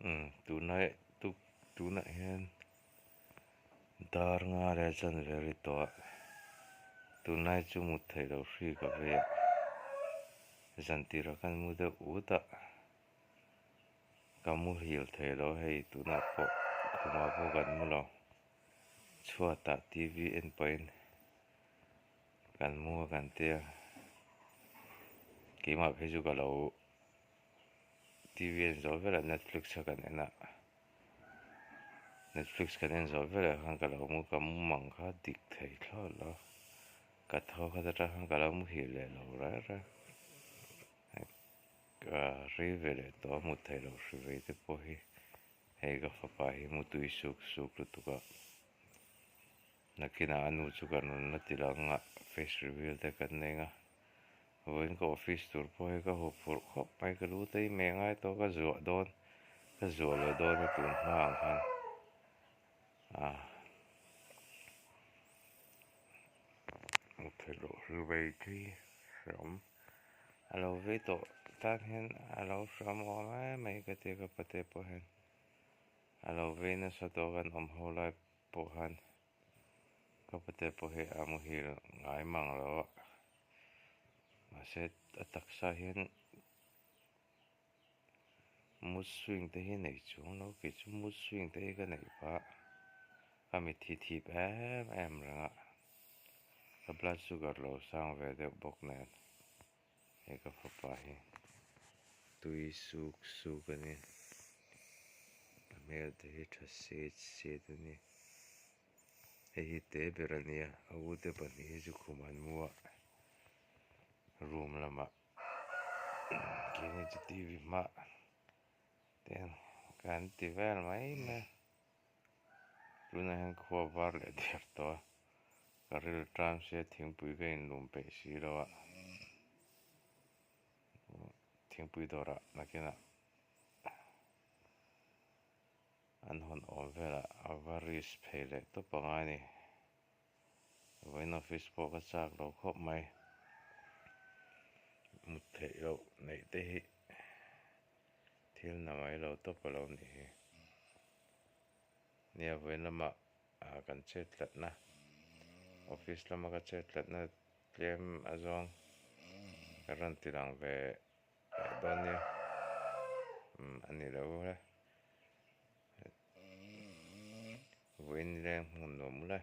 Umm tunlai tuk tunah hian dar nga leh chanve a ri tawh a tunlai chu mut theih loh hri ka vei a zan tirah khan mu deuh ut a ka muhil thei lo hei tunah pawh khumah pawh kan mu lo chhuatah t v en pahin kan mu a kan tia keimah phei chu ka lo. T V en zawh velah Netflix kha kan en a, Netflix kan en zawh velah khan ka lo mu ka mu mang kha dik thei thlawt lo, ka tho khat atang khan ka lo muhil leh lo reng reng, ka rei ve leh tawh a hmu thei lo hri vei te pawh hi hei ka fapa hi mutui suk suk lutuk a, nakinah a nu chu ka rawn la ti lang a face reveal te kan nei ang a. Vawiin ka office tur pawh hi ka hup phurh khawp mai ka lu te hi meh ngai tawh ka zuah dawn ka zuah leh dawn a tun hma ang khan ah hmuh loh hlu vei thui hreawm a lo vei tawh tan hian a lo hreawm awm em mai ka tia ka pate pawh hian a lo vei nasa tawh kan awm ho lai pawh khan ka pate pawh hi a muhil ngai mang lo a. Mahse a taksa hian mood swing te hi nei chuang lo kei chu mood swing te hi ka neih phah a mitthi thip em em reng a ka blood sugar lo sang ve deuh bawk nen he ka fapa hi tui suk suk a ni a hmel te hi tha set set a ni. Hei hi te ber a nia a u te pahnih hi chu khum an mu a room lamah keini chu t v hma te kan ti vel mai mai a tunah hian khua var leh der tawh a ka ril tan sia thingpui ka inlum peih si lo a thingpui dawrah nakinah. An hawn awm velah a va risk phei leh tawp ang a ni. Vawiin office pawh ka chak lo khawp mai. Mut theih loh neih te hi thil na mai lo tawp a lo nih hi. Nia vawiin lamah kan chet tlatna office lama ka chet tlatna tlem a zawng ka rawn ti lang ve leh dawn nia umm a ni lo e vawiin leng hmun nuam ule.